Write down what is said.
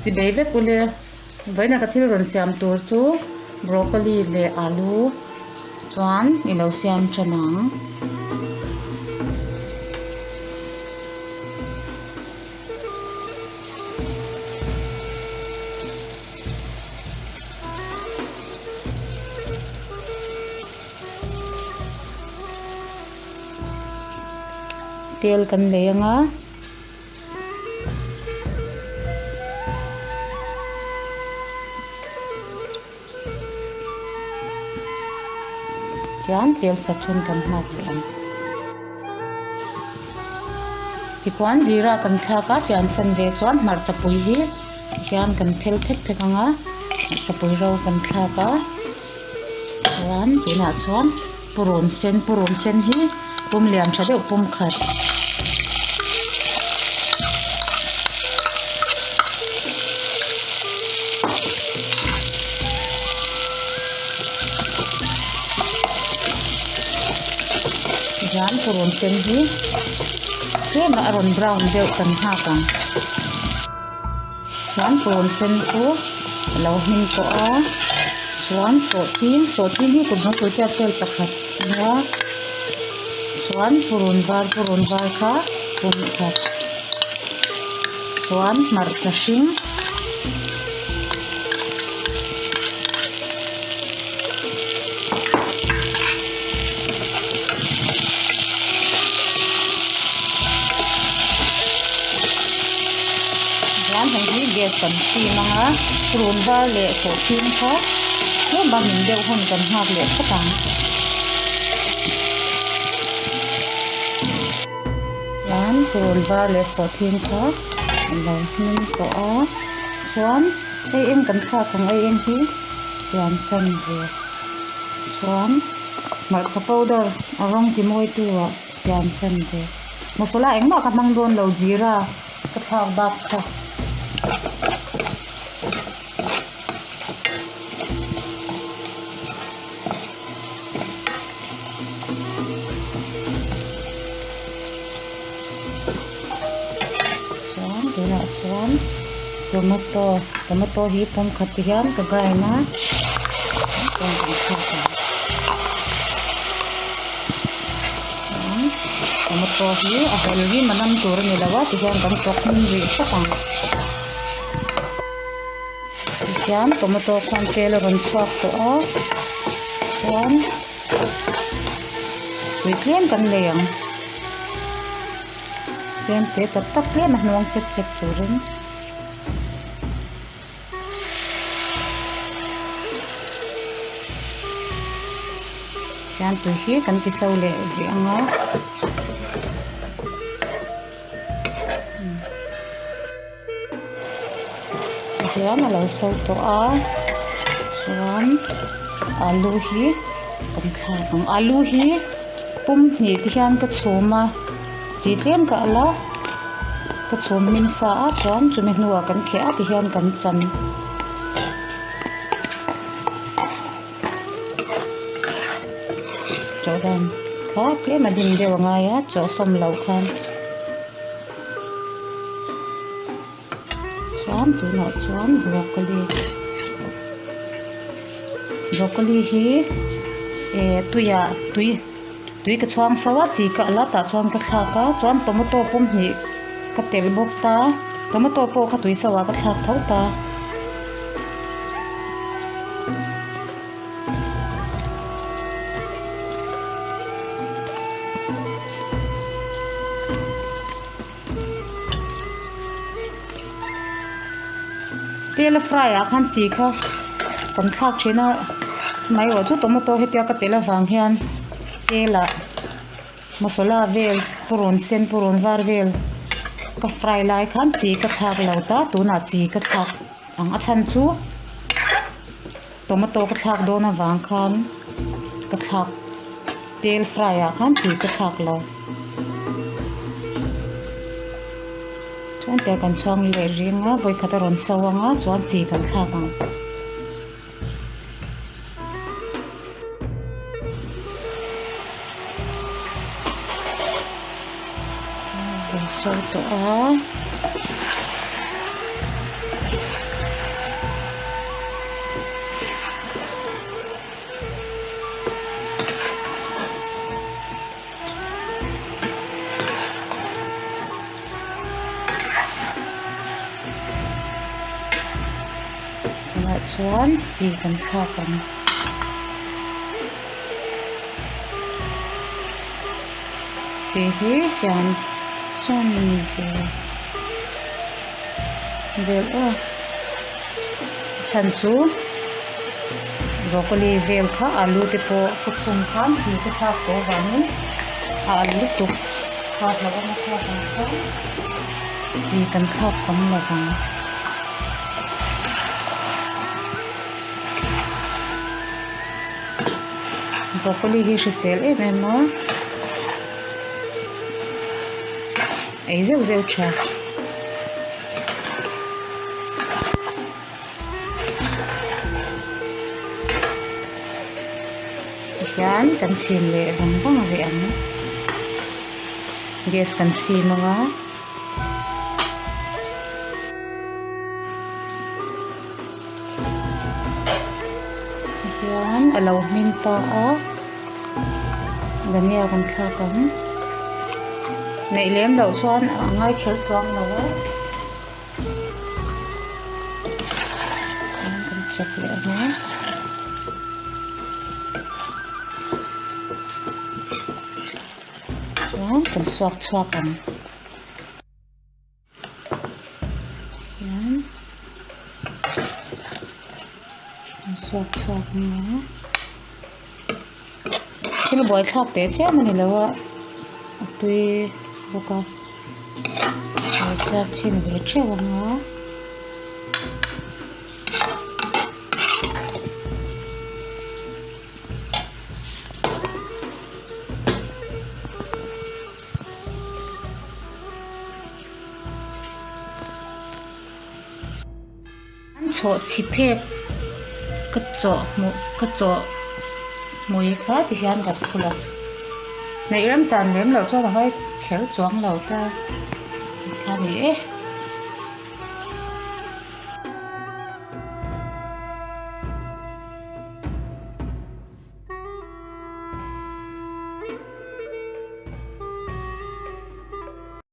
Chibei vek ule vawiina ka thil rawn siam tur chu broccoli leh alu chuan i lo siam tan ang. Tel kan lei ang a. Tichuan tel sat hun kan nghak leh ang. Tikhuan zira kan thlak a fian chan ve chuan hmarcha pui hi tihian kan phel phek phek ang a hmarcha pui ro kan thlak a chuan tunah chuan purun sen purun sen hi pum lian tha deuh pum khat. Hian purun sen hi tlem a rawn brown deuh kan nghak ang chuan purun sen chu a lo hmin tawh a chuan sawhthing sawhthing hi kut zungpui tiat vel pakhat a nia chuan purun var purun var kha pum khat chuan hmarcha hring. Chuan hei hi gas kan chhim ang a run var leh sawhthing kha tlem a min deuh hun kan nghak leh phawt ang. Chuan run var leh sawhthing kha a lo hmin tawh a chuan hei eng kan thlak ang ei eng hi pian chan ve chuan hmarcha powder a rawng ti mawi tu ah pian chan ve masala engmah ka hmang dawn lo jeera ka thlak bak kha. Chuan tunah chuan tomato tomato hi pum khat ti hian ka grind a chuan kan thlak ang chuan tomato hi a hel rim a nam tur a ni lo a tihian kan chawk hmin rih phawt ang tihian tomato khuan tel a rawn chhuak tawh a chuan tui tlem kan lei ang. Tlem te tak tak tlem a hnuang chep chep turin hian tui hi kan ti so leh rih ang a tihian a lo so tawh a chuan alu hi kan thlak ang alu hi pum hnih te hian ka chhum a chi tlem ka alh a ka chhum hmin sa a chuan chumi hnuah kan kheh a tihian kan chan. Chaw dan kha tlem a dim deuh a ngai a chaw sawm loh khan. Chuan tunah chuan broccoli broccoli hi eh tuiah tui tui ka chhuang so a chi ka alh a tah chuan ka thlak a chuan tomato pawm hnih ka telh bawk ta tomato pawh kha tui so ah ka thlak tho ta. Tel a fry ah khan chi kha kan thlak thin a mai erawh chu tomato hetia ka telh avang hian tel ah masala vel purun sen purun var vel ka fry lai khan chi ka thlak lo ta tunah chi ka thlak ang a chhan chu tomato ka thlak dawn avang khan ka thlak tel fry ah khan chi ka thlak lo chuan tel kan chhuang leh ring a vawikhat a rawn so ang a chuan chi kan thlak ang. Kan so tawh a. Chuan chi kan thlak ang. Chi hi hian chuan ve vel aw chhan chu broccoli vel kha alu te pawh ka chhun khan chi te thlak tawh avangin a al lutuk kha hlauhawm a thlak ang chuan chi kan thlak tam lo vang. Broccoli hi hrisel em em a ei zeuh zeuh tha. Tihian kan chhin leh vang vang rih ang gas kan sim anga. Tihian a lo hming ta a dhania kan thlak ang neih lem loh chuan a ngai kher chuang lo a kan chep leh ang a. Chuan kan suak chhuak ang. Hian an suak chhuak ang a thil buaithlak teh chiam a ni lo a a tui bawk a a suak chhin ve theuh ang a. An chawh chhi phek ka chawh hmuh ka chawh hmui kha ti hian ka phul a neih remchan lem loh chuan a hawi kher chuang lo ta tikha ni e.